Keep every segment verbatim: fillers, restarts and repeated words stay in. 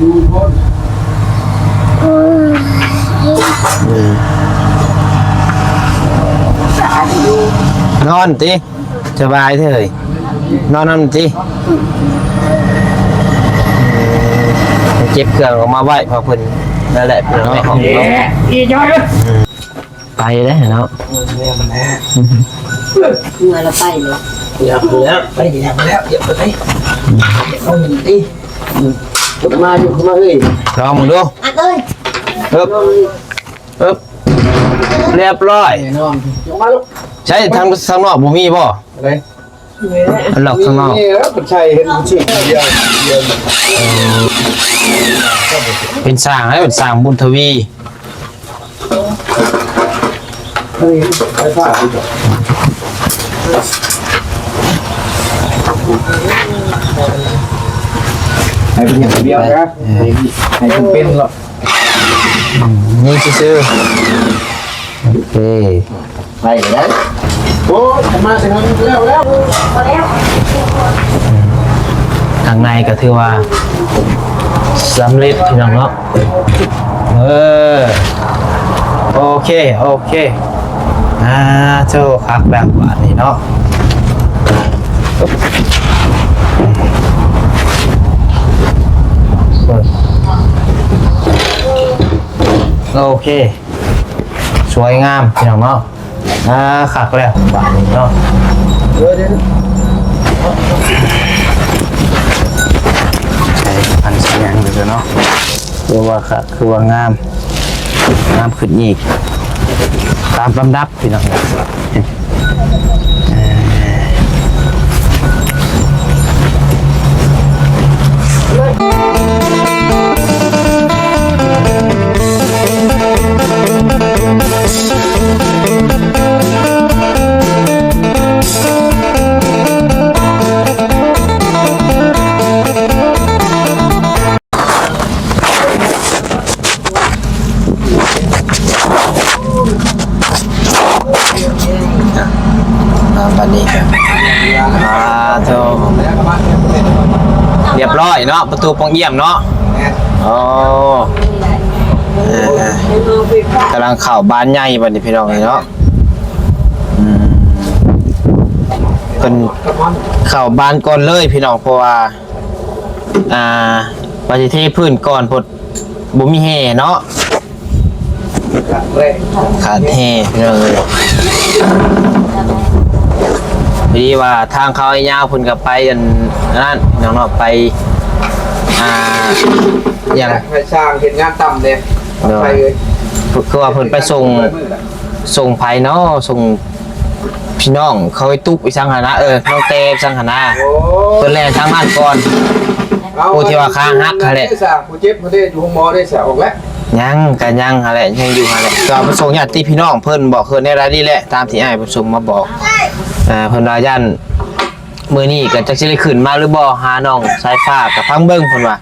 อืม นอนติ สบายเถอะ นอนนำติ เก็บเครื่องออกมาไว้ เพราะเพิ่นนั่นแหละ พี่น้อง ในห้องเนาะ ไปแล้วเนาะ เมื่อเราไปเลย อยากไปแล้ว ไปอยากไปแล้ว อยากไปไหน เอาหนึ่งดิ มาอยู่มาเฮ้ย ลองมึงดู อ่ะเอ้ย เอิบ เอิบ เรียบร้อย แน่นอน ลงมาลูก ใช้ทาง ทางนอกบ่มีบ่ อะไร อันหลอกข้างนอก นี่แล้วมันใช่เห็นมันชื่อเดียวเดียว เป็นสร้างให้เป็นสร้างบุญทวี เฮ้ย ไฟฟ้าดีกว่า ให้เป็นอย่างเดียวนะ ให้เป็นหรอก อืม นี่ซื่อๆ โอเค ไปก็ได้ โอ้ย มาถึงแล้ว แล้ว ข้างในก็ถือว่าสำเร็จพี่น้องเนาะ เออ โอเค โอเค อ่า โจ้คักแบบบาดนี้เนาะ โอเค สวยงามพี่น้องเนาะ อ่า คักแล้วบาดนี้เนาะ เดี๋ยวเดี๋ยว ใส่พันธุ์ใส่หยังเดี๋ยวเนาะ คือว่าคัก คือว่างาม งามขึ้นอีก ตามลำดับพี่น้อง อ่า บัดนี้ก็ อ่า โธ่ เรียบร้อยเนาะ ประตูปองเอี่ยมเนาะ อ๋อ เออ กำลังเข้าบ้านใหญ่บัดนี้พี่น้องเนาะ อืม เพิ่นเข้าบ้านก่อนเลยพี่น้อง เพราะว่า อ่า ว่าสิเทพื้นก่อน พดบ่มีแห่เนาะ ขาดแร่ ขาดแห่พี่น้องเอ้ย พอดีว่าทางเขายาว เพิ่นก็ไปอันนั้นน้องเนาะ ไป อ่า อย่าง ไปสร้างเฮ็ดงานต่ำเด้ โดย ไปเลย คือว่าเพิ่นไปส่ง ส่งไผเนาะ ส่งพี่น้องเขาไปตุ๊กอีสังหานะ เออ น้องแตอีสังหานะ โอ้ เพิ่นแล่นทางนั้นก่อน เอา ผู้ที่ว่าขาหักหั่นแหละ ผู้เจ็บผู้ได้อยู่โรงหมอได้เสียออกแล้ว ยัง ก็ยังหั่นแหละ ยังอยู่หั่นแหละ ก็ไปส่งญาติพี่น้องเพิ่น บอกเพิ่นในรายนี้แหละ ตามที่อ้ายเพิ่นส่งมาบอก อ่า เพิ่นว่าย่านมื้อนี้ก็จักสิได้ขึ้นมาหรือบ่ หาน้องสายฟ้า ก็ฟังเบิ่งเพิ่นว่า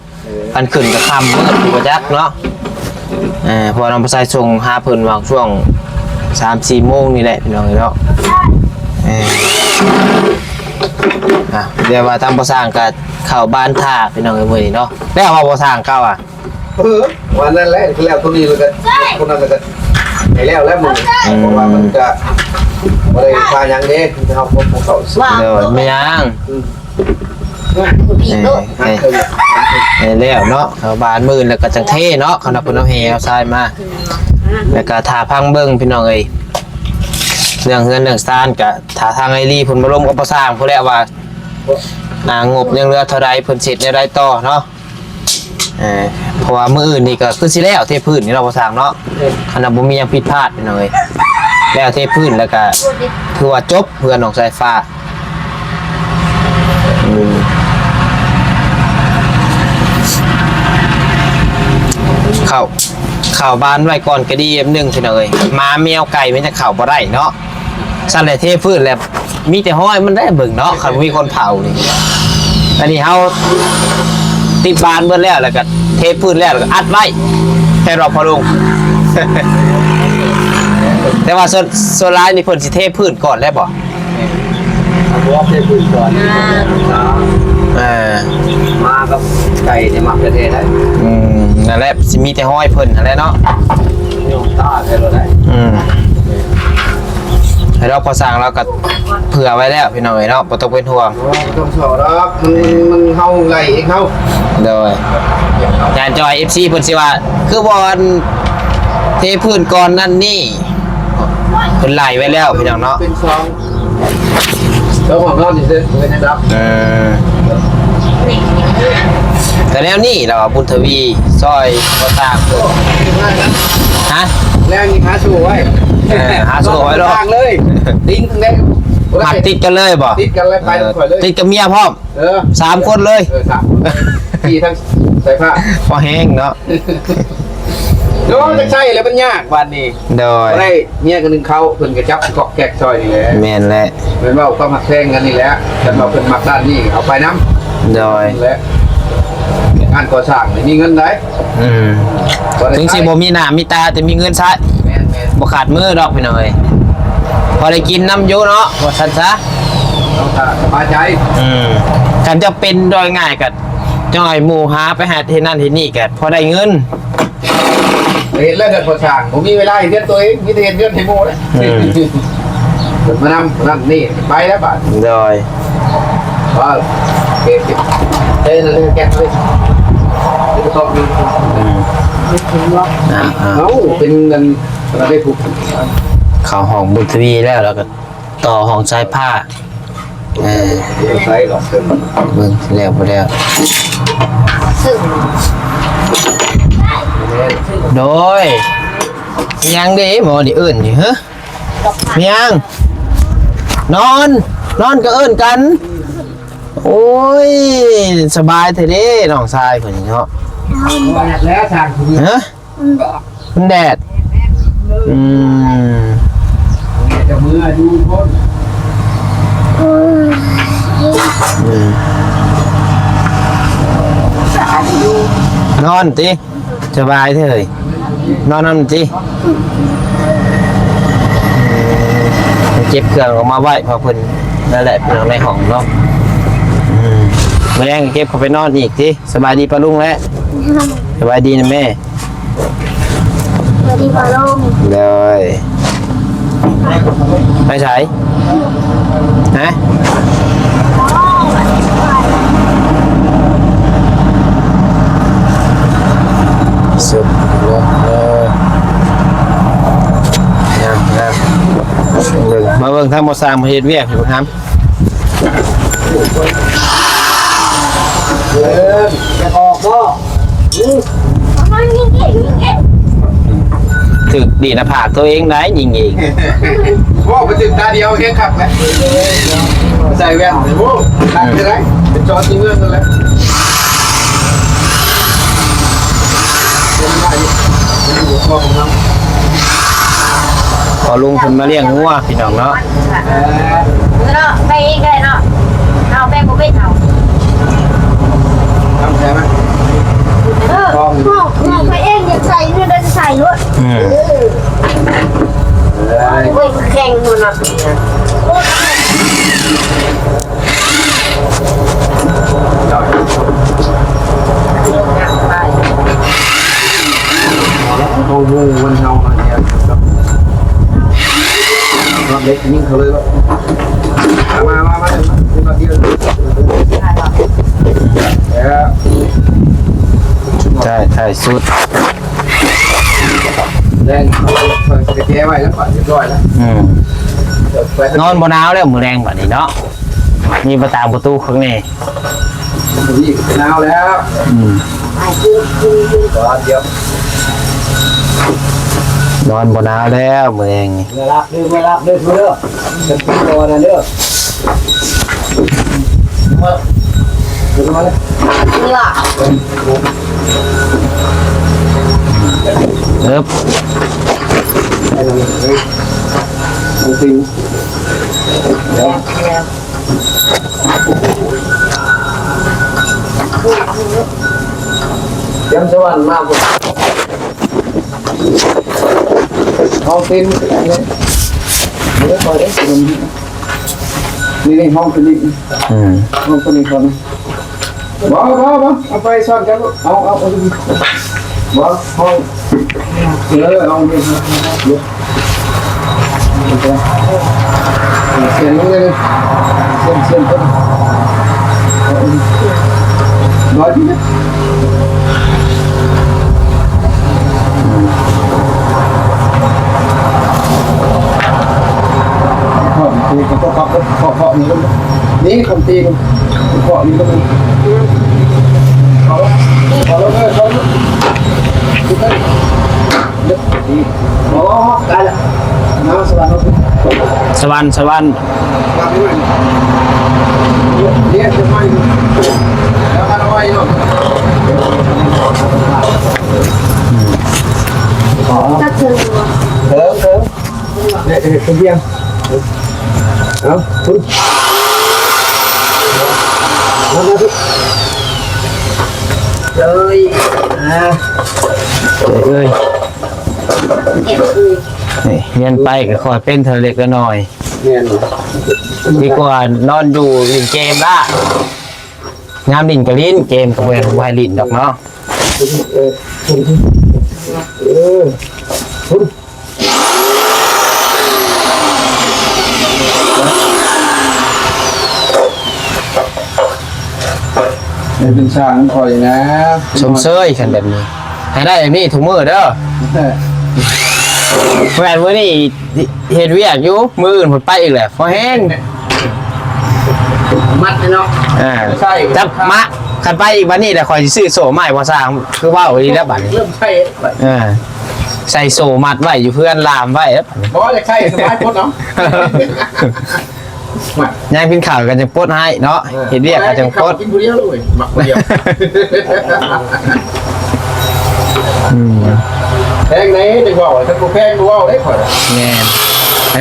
คันขึ้นก็ค่ำมืดอยู่บ่จักเนาะ เออ เพราะว่าน้องประชาชนหาเพิ่นวางช่วงสามสี่โมงนี่แหละพี่น้องเนาะ เออ อ่ะ เดี๋ยวว่าทางประสานก็เข้าบ้านท่าพี่น้องเอ้ยมื้อนี้เนาะ แล้วว่าประสานเข้าอ่ะ เออ วันนั้นแหละ แล้วตัวนี้แล้วก็คนนั้นแล้วก็ให้แล้วแล้วมื้อนี้ อืม เพราะว่ามันก็บ่ได้พาหยังเด้ เฮาพวกเขา ว่า เดี๋ยวไม่ยัง อืม เออ ให้ ให้แล้วเนาะ เข้าบ้านมื้อแล้วก็จังเทเนาะ คณะเพิ่นเอาแห่เอาทรายมา แล้วก็ถ้าฟังเบิ่งพี่น้องเอ้ย เรื่องเฮือนเรื่องซานก็ถ้าทางไอ้ลีเพิ่นมาลมกับประสานพู้นแหละว่า อ่า งบยังเหลือเท่าใด เพิ่นเสร็จแนวใดต่อเนาะ เออ เพราะว่ามื้ออื่นนี่ก็คือสิแล้วเทพื้นนี่เนาะประสานเนาะ เออ คันว่าบ่มีหยังผิดพลาดพี่น้องเอ้ย แล้วเทพื้นแล้วก็ถือว่าจบเฮือนน้องสายฟ้า อืม เข้า เข้าบ้านไว้ก่อนก็ดีแบบหนึ่งพี่น้องเอ้ย หมาแมวไก่มันจะเข้าบ่ได้เนาะ สั่นแหละเทพื้นแหละ มีแต่ห้อยมันได้เบิ่งเนาะ คันมีคนเผานี่ อันนี้เฮาติดบ้านเบิดแล้ว แล้วก็เทพื้นแล้ว แล้วก็อัดไว้ แค่รอพอลง แต่ว่าส่วน ส่วนหลายนี่เพิ่นสิเทพื้นก่อนแล้วบ่ เอาหัวไปพื้นก่อน อ่า เออ มากับไก่เนี่ยมักแท้ๆได้ อืม นั่นแหละ สิมีแต่ห้อยเพิ่นนั่นแหละเนาะ โยมตาแท้เลยได้ อืม แล้วพอสั่งเราก็เผื่อไว้แล้วพี่น้องเอ้ยเนาะ บ่ต้องเป็นห่วง โอ้ บ่ต้องเศร้าดอก มัน มันเฮาไหลเองเฮา โดย อาจารย์จอย เอฟซี เพิ่นสิว่า คือบ่อนเทพื้นก่อนนั่นนี่ เพิ่นไล่ไว้แล้วพี่น้องเนาะ เป็นซอง แล้วของเรานี่เสร็จเป็นยังไงครับ เออ แต่แนวนี้เราอะบุญทวีซอยบ่ต่าง ฮะ แรงนี่หาสู้ไว้ เออ หาสู้ไว้เนาะ ต่างเลย ดิ้งเลย มาติดกันเลยบ่ ติดกันเลย ไป เออ ก่อนเลย ติดกับเมียพร้อม เออ สามคนเลย เออ สามคน ขี่ทั้งสายผ้า พอแห้งเนาะ แล้วมันจะใช่แล้วมันยากวันนี้ โดย บ่ได้เมียกันหนึ่งเขา เพิ่นก็จับกอกแกกซอยนี่แหละ แม่นแหละ แม่นว่าความหักแพงกันนี่แหละ แต่ว่าเพิ่นมักด้านนี้ เอาไปนำ โดย และงานก่อสร้างนี่มีเงินได้ อืม บ่ได้ ถึงสิบ่มีหน้ามีตา แต่มีเงินใช้ แม่นๆ บ่ขาดมือดอกพี่น้องเอ้ย พอได้กินนำอยู่เนาะ ว่าซั่นซะ ต้องสบายใจ อืม คันจะเป็นโดยง่ายก็ จั่งให้หมู่หาไปหาเฮ็ดนั่นเฮ็ดนี่ก็พอได้เงิน เห็นแล้วเงินพอช่าง ผมมีเวลาเฮ็ดเรือนตัวเอง มีแต่เฮ็ดเรือนให้หมู่นะ อืม เกิดมานำนั่นนี่ ไปแล้วบาด โดย ว่าเก็บเต้นเลย แกะเลย นี่ก็ต้องมี อืม อ่าๆ เอ้า เป็นเงินอะไรได้ผูก เข้าห้องบุญทวีแล้ว แล้วก็ต่อห้องชายผ้า เออ ใส่หรอก เบิ่งแล้วบ่แล้ว โดย ยังเด้ หมอนี่เอิ้นอยู่ ฮะ ยัง นอน นอนก็เอิ้นกัน โอ้ย สบายแท้เด้ น้องชายเพิ่นนี่เนาะ แล้วช่าง ฮะ มันแดด อืม จะมือดูคน อืม นอนติ สบายเถอะ นอนนำติ เก็บเครื่องออกมาไว้ เพราะเพิ่นนั่นแหละ พี่น้องในห้องเนาะ อืม มื้อแลงเก็บเข้าไปนอนอีกติ สบายดีป้าลุงแล้ว สบายดีนะแม่ สวัสดีป้าลุง เลย ไปไส ฮะ สุดลง เออ งาม งาม เบิ่ง มาเบิ่งทางบ่สร้างมาเฮ็ดเวียกอยู่ครับ เออ จะออกบ่ อืม ถึกดีนะ ผากตัวเองได้ยิงเอง ว่าไปถึงตาเดียวเฮ็ดคักแล้ว ใส่แว่น โอ้ คักจะได้ เป็นจอที่เมืองนั่นแหละ พอลุงเพิ่นมาเลี้ยงงัวพี่น้องเนาะ เนาะ ไปเองก็ได้เนาะ เอาไปบ่เป็นเอา ทำใจไหม เออ พ่อ พ่อไปเองอยากใส่เนี่ยได้ใส่รถ อืม เออ เออ โอ้ย แข่งหมดเนาะ โอ้โห วันเฮามาเนี่ยครับ รอบเล็กยิงเขาเลยว่า มามามามามาเดียวเลย แล้ว ใช่ ใช่ สุด แดงเขาเขาจะแก้ไว้แล้วก่อนเรียบร้อยแล้ว อืม เดี๋ยวไป นอนบ่หนาวแล้วมื้อแลงบัดนี้เนาะ มีประตางประตูข้างใน นี่หนาวแล้ว อืม ตอนเดียว นอนบ่หนาวแล้วมื้อแลงนี่ มารับเด้อ มารับเด้อ เด้อ เป็นตัวนะเด้อ มา เดี๋ยวมาเลย นี่ล่ะ เอิบ ไอ้นั่นเฮ้ย มันติง เดี๋ยว เตรียมสวรรค์มาพุ่น เอาเต็ม เนี่ย เดี๋ยวก่อนเด้อ นี่ นี่ห้องคนนี้ อืม ห้องคนนี้ก่อน บ่ บ่ บ่ เอาไปซ่อนกันลูก เอา เอา เอา บ่ ห้อง เออ เอา เดี๋ยว เดี๋ยว เสียงเลย เสียง เสียง เสียง เอา เอา บ่ ที่ เคาะเคาะเคาะเคาะนี่ก็มี นี่คำตีนเคาะนี่ก็มี เอาละ เอาละ เอาละ เอาละ โอ้ ได้ละ น้ำสวรรค์ สวรรค์ สวรรค์ เรียกจะไม่ แล้วมันเอาไว้เนาะ อ๋อ เออ เออ เนี่ย เออ คุณเบียร์ เอา คุณ มา มาสิ เอ้ย อ่า เอ้ย นี่ เรียนไปก็ค่อยเป็นเท่าเล็กละน้อย แม่น ดีกว่านอนอยู่เล่นเกมละ ยามเล่นก็เล่น เกมก็บ่ให้เล่นดอกเนาะ เออ เออ ให้เป็นช่างของข้อยนะ ชมเชยกันแบบนี้ ให้ได้แบบนี้ทุกมื้อเด้อ แม่นมื้อนี้เฮ็ดเวียกอยู่ มื้ออื่นเพิ่นไปอีกแหละ พอแฮง มัดเลยเนาะ อ่า ใช่ จับมา คันไปอีกบัดนี้แหละ ข้อยสิซื้อโซ่มาให้พ่อสร้าง คือเว้าอีหลีแล้วบัดนี้ เริ่มใช่ อ่า ใส่โซ่มัดไว้อยู่เฮือน ล่ามไว้ บ่ อยากใส่สบายโพดเนาะ ย่างกินข้าวกันจังปลดให้เนาะ เออ เฮ็ดเวียกกันจังปลด กินผู้เดียวเลย มักผู้เดียว อืม แพงไหนจังเว้า ถ้าบ่แพงบ่เว้าเด้ข่อย แม่น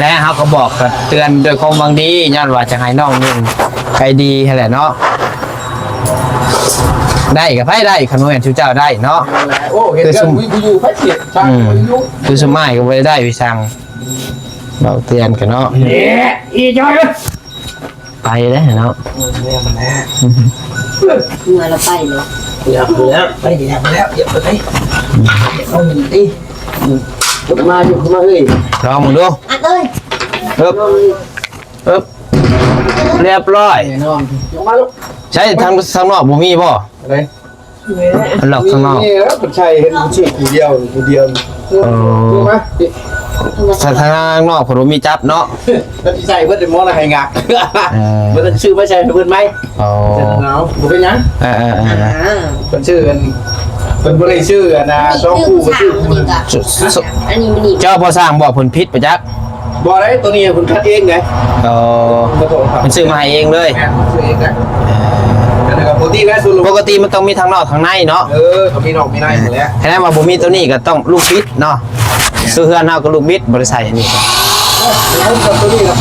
และเฮาก็บอกก็เตือนด้วยความหวังดี ย้อนว่าจะให้น้องนุ่งใจดีหั้นแหละเนาะ ได้ก็ไผได้ คันบ่แม่นชุมเจ้าได้เนาะ นั่นแหละ โอ้ เฮ็ด คือ เรื่อง ซุม วิทยุไผเสีย ช่าง อืม วิทยุ คือซุมอ้ายก็บ่ได้ได้ไปสั่ง เว้าเตือนกันเนาะ เนี่ย อีจ้อยเอ้ย ไปแล้วเนาะ เออ เนี่ยมันแน่ เมื่อเราไปเลย อยากไปแล้ว ไป อยากไปแล้ว อยากไป เอาหนึ่งดิ อืม มาอยู่ มาเฮ้ย ลองมึงดู อัดเลย เอิบ เอิบ เรียบร้อย แน่นอน ลงมาลูก ใช้ทาง ทางนอกบ่มีบ่ อะไร อันล็อกข้างนอก นี่แล้วมันใช่ เห็นมันชื่อผู้เดียว ผู้เดียว เออ รู้ไหม ถ้าทางนอกผมบ่มีจับเนาะ มันสิใส่เพิ่นได้หมอนะให้งัก เออ เพิ่นซื้อมาใส่ให้เพิ่นไหม อ๋อ เสร็จแล้วเนาะ บ่เป็นหยัง เออ เออ เออ อ่า เพิ่นซื้ออัน เพิ่นบ่ได้ซื้ออันน่ะ สองคู่ เพิ่นซื้อคู่หนึ่ง อันนี้มันนี่ เจ้าพ่อสร้างบอกเพิ่นผิดไปจัก บ่ได้ ตัวนี้เพิ่นคัดเองไง อ๋อ ครับผม มันซื้อมาให้เองเลย แม่น ซื้อเองนะ เออ อันนั้นก็ปกติแล้ว ส่วนลง ปกติมันต้องมีทั้งนอกทั้งในเนาะ เออ ก็มีนอกมีในหมดแหละ แสดงว่าบ่มีตัวนี้ก็ต้องลูกบิดเนาะ คือเฮือนเฮาก็ลูกบิด บ่ได้ใส่อันนี้ เดี๋ยวผมกดตัวนี้ครับ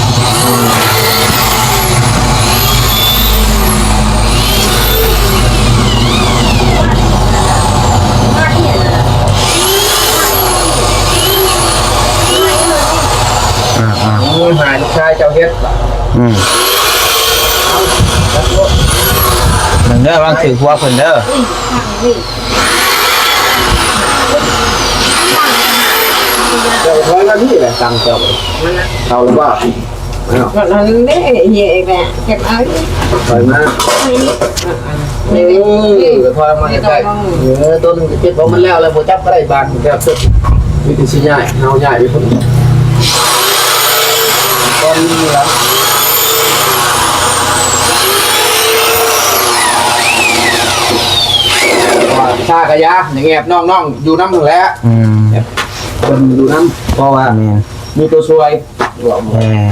อ่า อ่า โอ้ย หายลูกชายเจ้าเฮ็ด อืม เบิ่งเด้อ วางถือหัวเพิ่นเด้อ เดี๋ยวถอยมานี่แหละ ตังค์เจ้า เอาหรือเปล่า อ้าว ก่อนนั้นเด้ เฮียเองแหละ เก็บเอา ถอยมา เออ ถอยมาใกล้ๆ เออ ตัวหนึ่งจะเก็บของมันแล้ว แล้วบ่จับก็ได้บาน แบบสุด มีแต่สิย้าย เอาย้ายไปพุ่น ตอนนี้ละ ชากะยา อย่างเงี้ย น้องๆ อยู่นำนั่นแหละ อืม เพิ่นอยู่นำ เพราะว่า แม่น มีตัวช่วย เออ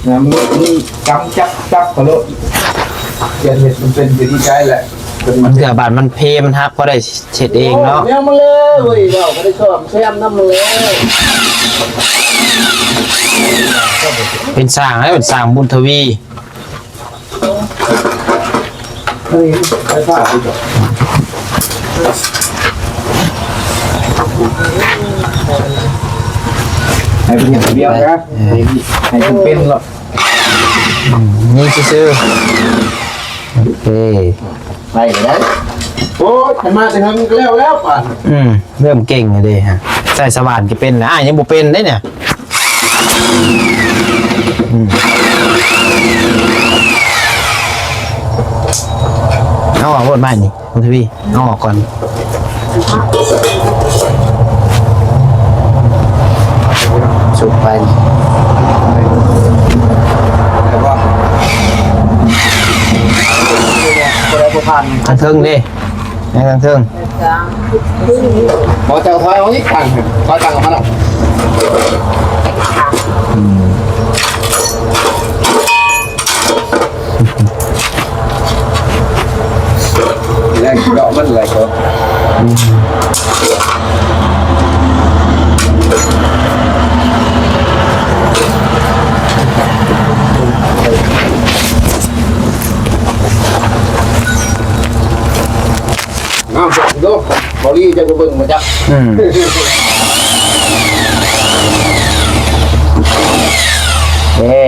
นะ มัน มันกำจับ จับกะโลด เปลี่ยนเห็ดมันเป็นวิธีใช้แหละ เป็นมัน เทื่อบาดมันเพ มันหัก พอได้เฮ็ดเองเนาะ โอ้ย แนวมาเลยเว้ย เราก็ได้ชอบแซมน้ำมาเลย เป็นสร้างให้ เป็นสร้างบุญทวี เฮ้ย ไปฝากดีกว่า ไอ้ เดี๋ยวนะ ให้ ให้มันเป็นหรอก อืม นี่ซื่อๆ โอเค ไปก็ได้ โอ้ย มันมาแต่ทางนี้ก็แล้ว แล้วป่าน อืม เริ่มเก่งแล้วเด้ฮะ ใส่สว่านก็เป็นนะ อ่ะ ยังบ่เป็นเด้เนี่ย อืม เอาออกโลดไม้นี่ คุณทวี เอาออกก่อน สุกไป แล้วก็ บ่ได้บ่ผ่าน ทางเทิงเด้ ทางเทิง บ่ เจ้าถอยออกอีกข้าง ถอยตั้งออกมาแล้ว อืม แรงเจาะมันไหลก็ อืม เอา ดู บอดี้จะไปเบิ่งมาจัก อืม เอ้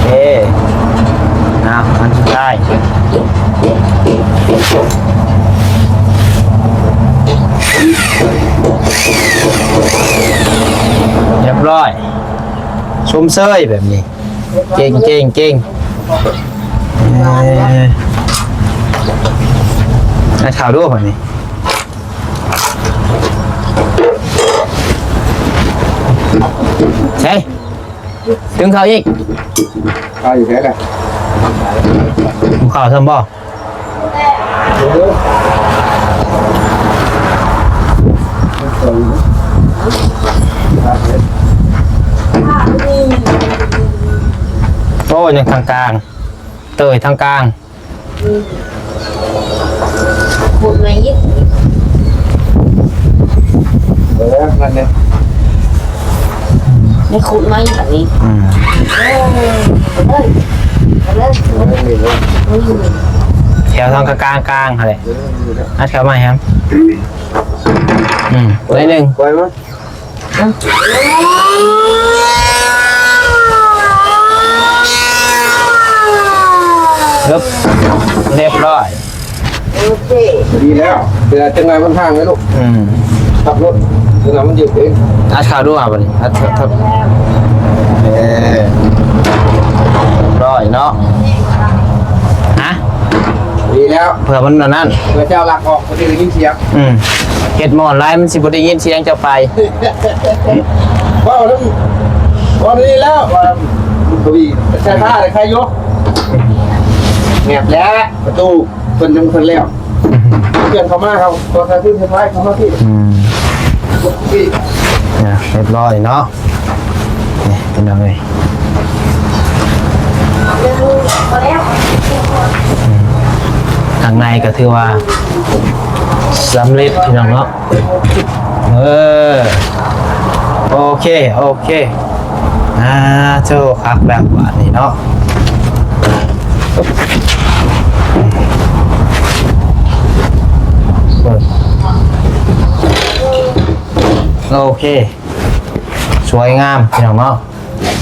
เอ้ เอา อันสุดท้าย เรียบร้อย ชมเชยแบบนี้ เก่ง เก่ง เก่ง เอ่อ ให้ข่าวดูแบบนี้ ใช่ ถึงข่าวอีก ข่าวอยู่แค่ไหน ข่าวซ้ำบ่ โอ้ย ยังทางกลาง เตยทางกลาง ขุดมาอีก เออ นั่นเนี่ย ไม่ขุดมาอีกแบบนี้ อืม เออ เอาเลย เอาเลย เอาเลย อืม แถวทางกลางกลางอะไร เออ อัดเข้ามาครับ อืม ได้หนึ่ง ปล่อยมั้ย ครับ เรียบร้อย โอเค ดีแล้ว เดี๋ยวจังไงมันห่างไว้ลูก อืม ขับรถ จังไงมันหยุดเอง อัดข่าวดูอ่ะบัดนี้ อัดข่าวครับ เออ เรียบร้อยเนาะ ฮะ ดีแล้ว เผื่อมันอันนั้น เผื่อเจ้าลักออก บ่ได้ยินเสียง อืม เฮ็ดหมอนหลายมันสิบ่ได้ยินเสียงเจ้าไป เว้าแล้ว เว้าดีแล้ว ว่าทวี ใส่ผ้าเลย ใครยก แงบแล้ว ประตู เพิ่นยังบ่ทันแล้ว เพื่อนเขามา เขา ตอนกลางคืนเพิ่นไล่เขามาพี่ อืม พี่ นะ เรียบร้อยเนาะ นี่พี่น้องเอ้ย ข้างในก็ถือว่าสำเร็จพี่น้องเนาะ เออ โอเค โอเค อ่า โชว์คักแล้วบาดนี้เนาะ โอเค สวยงามพี่น้องเนาะ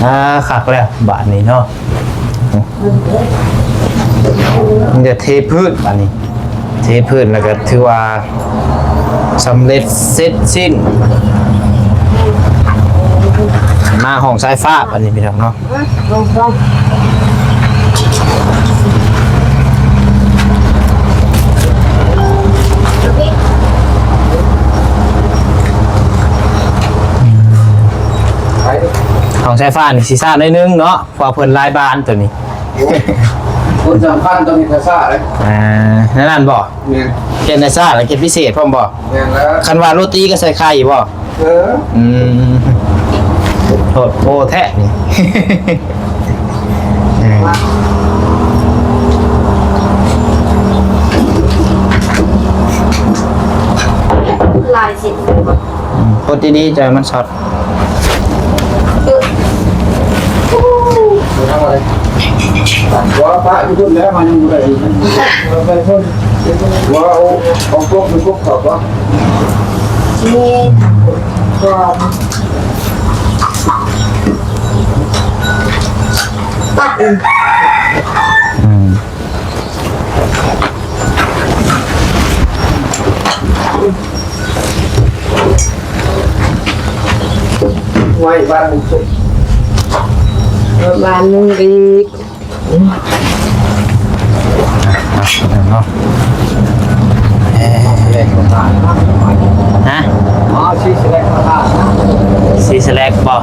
อ่า คักแล้วบาดนี้เนาะ มันจะเทพื้นบาดนี้ เทพื้นแล้วก็ถือว่าสำเร็จเสร็จสิ้น มาห้องสายฟ้าบาดนี้พี่น้องเนาะ ลงลง ของสายฟ้านี่สิซ่าหน่อยนึงเนาะ เพราะว่าเพิ่นหลายบานตัวนี้ คนสำคัญต้องมีภาษาเลย อ่า นั่นนั่นบ่ เนี่ย เฮ็ดในซ่าแล้วเฮ็ดพิเศษพร้อมบ่ เนี่ยแล้ว คันว่าโรตีก็ใส่ไข่บ่ เออ อืม โทษโพแท้นี่ เออ ลายสิบ อืม กดดีๆ ใจมันช็อต ดูทั้งหมดเลย ว่าพระอยู่พุ่นแล้วมายังบ่ได้อยู่ ไปพุ่น ว่าเอาเอาพวกไปพวกเขาปะ นี่ ก่อน อืม ไว้บ้านมึงสุด บ้านมึงอีก เนาะ เอ๊ะ เล็กกว่าบ้าน ฮะ อ๋อ ซีสแลกมาทาน ซีสแลกบ่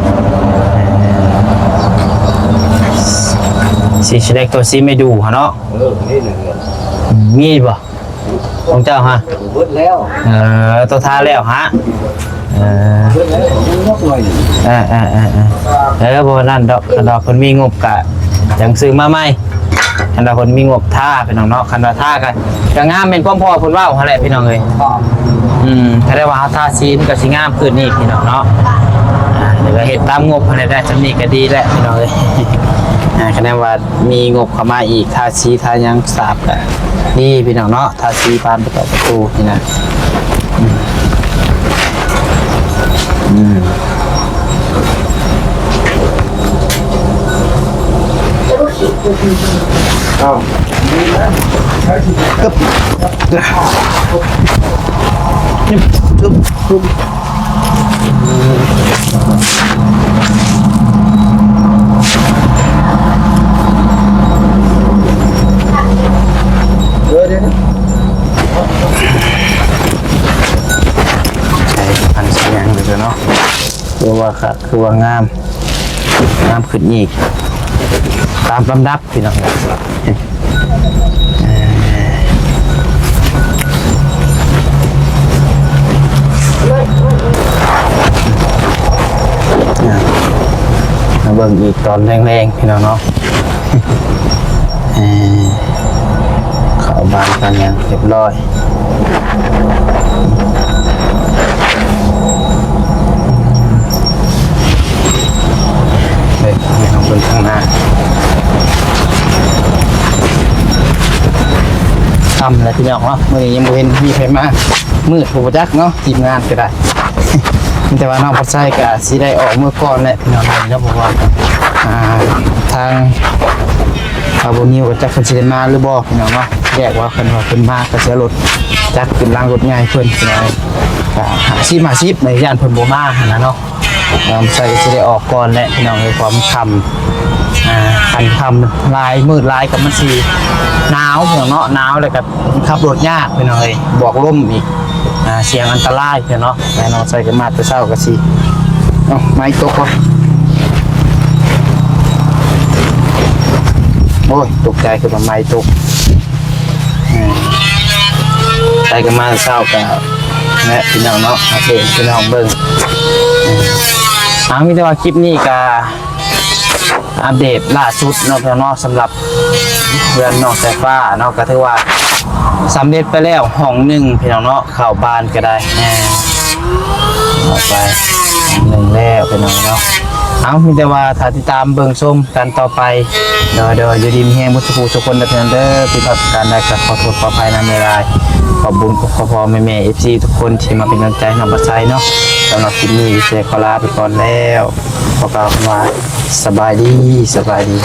ซีสแลกตัวซีไม่ดู๋หั้นเนาะ เออ นี่หนึ่งเงิน มีบ่ ของเจ้าฮะ เบิดแล้ว เออ ตัวทาแล้วฮะ เออ เบิดแล้ว ยังนกหน่อยหนึ่ง เออ เออ เออ เออ เออ บ่นั่นดอก คันดอกเพิ่นมีงบกะจั่งซื้อมาใหม่ คันดอกเพิ่นมีงบทาพี่น้องเนาะ คันว่าทากะ กะงามแม่นความพ่อเพิ่นเว้าหั่นแหละพี่น้องเอ้ย อืม ถ้าได้ว่าเฮาทาสีมันกะสิงามขึ้นอีกพี่น้องเนาะ อ่า แล้วกะเฮ็ดตามงบหั่นแหละ ได้ส่ำนี้กะดีแล้วพี่น้องเอ้ย อ่า คะแนนว่ามีงบเข้ามาอีก ทาสีทาหยังสาบกะดีพี่น้องเนาะ ทาสีบานประตูประตูนี่นะ อืม อืม เอา กึบ กึบ กึบ กึบ เดี๋ยวเดี๋ยวเดี๋ยว ใส่พันธุ์สีแดงเลยเนาะ คือว่าคัก คือว่างาม งามขึ้นอีก ตามลำดับพี่น้อง อ่า มาเบิ่งอีกตอนแรงๆ พี่น้องเนาะ เอ่อ เข้าบ้านกันอย่างเรียบร้อย เฮ้ย ไม่ต้องเบิ่งข้างหน้า ค่ำแล้วพี่น้องเนาะ มื้อนี้ยังบ่เห็นมีไผมา มืดบ่จักเนาะ ทีมงานก็ได้ แต่ว่าน้องพัดไซก็สิได้ออกเมื่อก่อนแหละพี่น้องเนาะ เพราะว่า อ่า ทาง อ่า บ่าวนิวก็จักเพิ่นสิได้มาหรือบ่พี่น้องเนาะ แยกว่าเพิ่นว่าเพิ่นมาก็สิเอารถจักรขึ้นหลังรถใหญ่เพิ่นพี่น้อง ก็ห้าสิบห้าสิบ ในย่านเพิ่นบ่มาหั่นน่ะเนาะ น้องพัดไซก็สิได้ออกก่อนแหละพี่น้องเอ้ย ความค่ำ อ่า คันค่ำหลาย มืดหลายก็มันสิหนาวพี่น้องเนาะ หนาวแล้วก็ขับรถยากพี่น้องเอ้ย บวกลมอีก อ่า เสี่ยงอันตรายพี่น้องเนาะ แม่น้องใส่ก็มาแต่เช้าก็สิ เอ้า ไม้ตกวะ โอ้ย ตกใจคือว่าไม้ตก อืม ใส่ก็มาแต่เช้าก็ และพี่น้องเนาะ อัปเดตพี่น้องเบิ่ง อืม อ่า มีแต่ว่าคลิปนี้ก็ อัปเดตล่าสุดเนาะพี่น้องเนาะ สำหรับเฮือนน้องสายฟ้าเนาะ ก็ถือว่าสำเร็จไปแล้วห้องหนึ่งพี่น้องเนาะ เข้าบ้านก็ได้ อ่า เข้าไปห้องหนึ่งแล้วพี่น้องเนาะ เอา มีแต่ว่าถ้าติดตามเบิ่งชมกันต่อไป โดย โดย อยู่ดีมีแฮงเบิดสุขสุขคนเด้อพี่น้องเด้อ ผิดพลาดประการใดก็ขอโทษขออภัยนำหลายๆ ขอบบุญขอบคุณพ่อแม่ เอฟซี ทุกคนที่มาเป็นกำลังใจให้น้องพัดไซเนาะ สำหรับคลิปนี้เสียขอลาไปก่อนแล้ว ขอกล่าวคำว่าสบายดี สบายดี